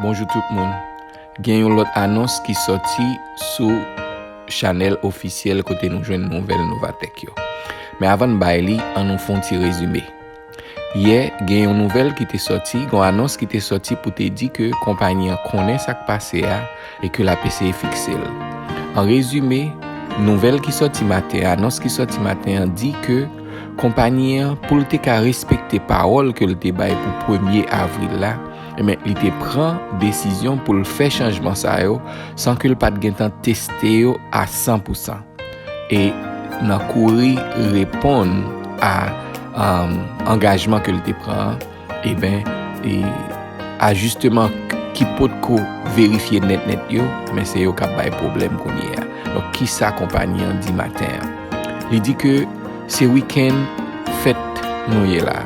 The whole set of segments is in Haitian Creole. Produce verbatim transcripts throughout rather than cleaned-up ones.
Bonjou tout moun. Gen yon lòt anons ki sòti sou chanèl ofisyèl kote nou jwenn nouvèl Novatech yo. Men avan n bay li, an nou fè yon ti rezime. Yè, gen yon nouvèl ki te sòti, yon anons ki te sòti pou te di ke konpayi an konnen sa k pase a e ke l ap eseye fikse l. An rezime, nouvèl ki sòti maten an, anons ki sòti maten an di ke konpayi an, pou l te ka respekte pawòl ke l te bay pou premye avril la, ebyen, li te pran desizyon pou l fè chanjman sa yo san ke l pa t gentan teste yo a san pou san. E nan kouri reponn a, um, angajman ke l te pran an, ebyen, e ajisteman ki potko verifye nèt nèt yo, men se yo k ap bay pwoblèm kounye a. Donk, kisa konpayi an di maten an? Li di ke se wikenn fèt nou ye la.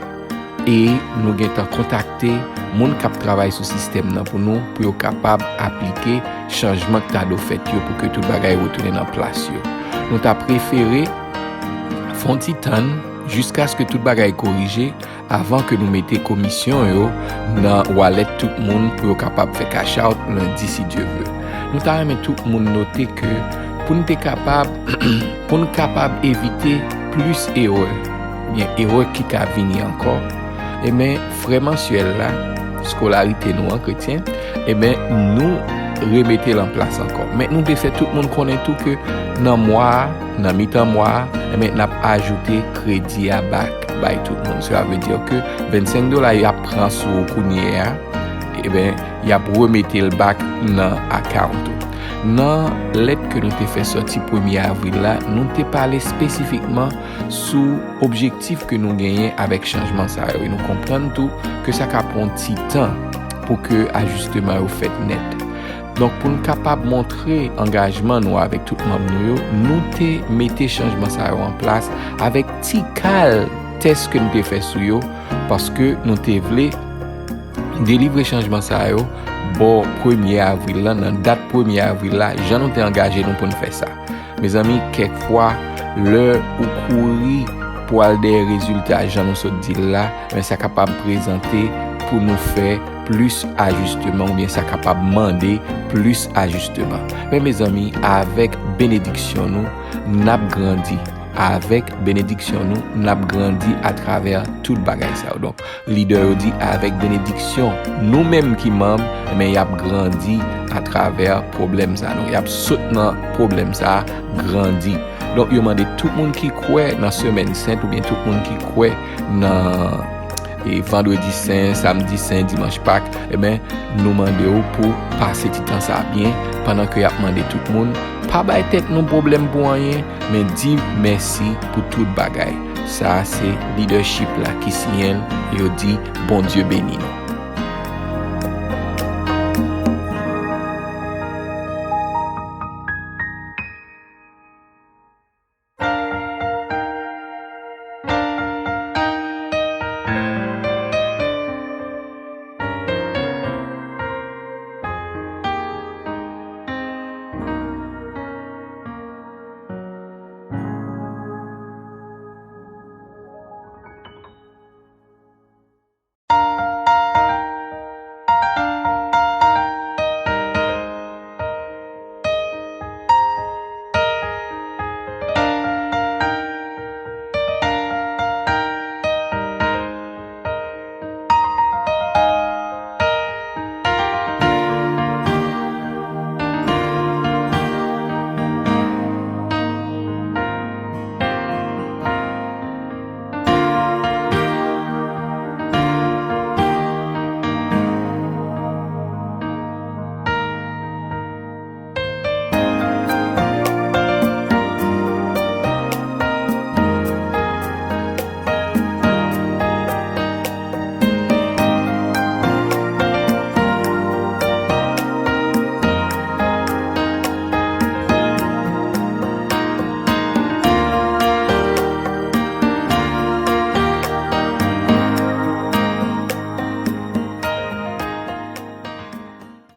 E nou gentan kontakte moun k ap travay sou sistèm nan pou nou, pou yo kapab aplike chanjman k ta dwe fèt yo pou ke tout bagay retounen nan plas yo. Nou ta prefere fè yon ti tann jiskaske tout bagay korije avan ke nou mete komisyon yo nan walèt tout moun pou yo kapab fè cash out lendi si Dye vle. Nou ta renmen tout moun note ke pou n te kapab, pou n kapab evite plis erè, byen erè ki ka vini ankò, ebyen, frè mansyèl la, skolarite nou an kretyen, ebyen, nou remete l an plas ankò. Men nou te fè tout moun konnen tou ke nan mwa a, nan mitan mwa a, ebyen, n ap ajoute kredi a back bay tout moun. Sa vle di ke vennsenk dola y ap pran sou ou kounye a, ebyen, y ap remete l back nan account ou. Nan lèt ke nou te fè sòti premye avril la, nou te pale espesifikman sou objektif ke nou genyen avèk chanjman sa yo. E nou konprann tou ke sa ka pran ti tan pou ke ajisteman yo fèt nèt. Donk, pou n kapab montre angajman nou avèk tout manm nou yo, nou te mete chanjman sa yo an plas avèk ti kal tès ke n te fè sou yo, paske nou te vle delivre chanjman sa yo bò premye avril la, nan dat premye avril la, jan nou te angaje nou pou n fè sa. Mezanmi, kèk fwa, lè ou kouri pou al dèyè rezilta jan nou sot di l la, men sa kapab prezante pou nou fè plis ajisteman oubyen sa kapab mande plis ajisteman. Men mezanmi, avèk benediksyon nou, n ap grandi. Avèk benediksyon nou, n ap grandi atravè tout bagay sa yo. Donk, lidè yo di avèk benediksyon, nou menm ki manm, men y ap grandi atravè pwoblèm sa nou. Y ap sot nan pwoblèm sa, grandi. Donk, yo mande tout moun ki kwè nan semèn sent oubyen tout moun ki kwè nan e vandredi sen, samdi sen, dimanch Pak, ebyen, nou mande w pou pase ti tan sa byen, pandan ke y ap mande tout moun, pa bay tèt nou pwoblèm pou anyen, men di mèsi pou tout bagay. Sa a se lidèchip la ki siyen l, yo di, Bondye beni nou.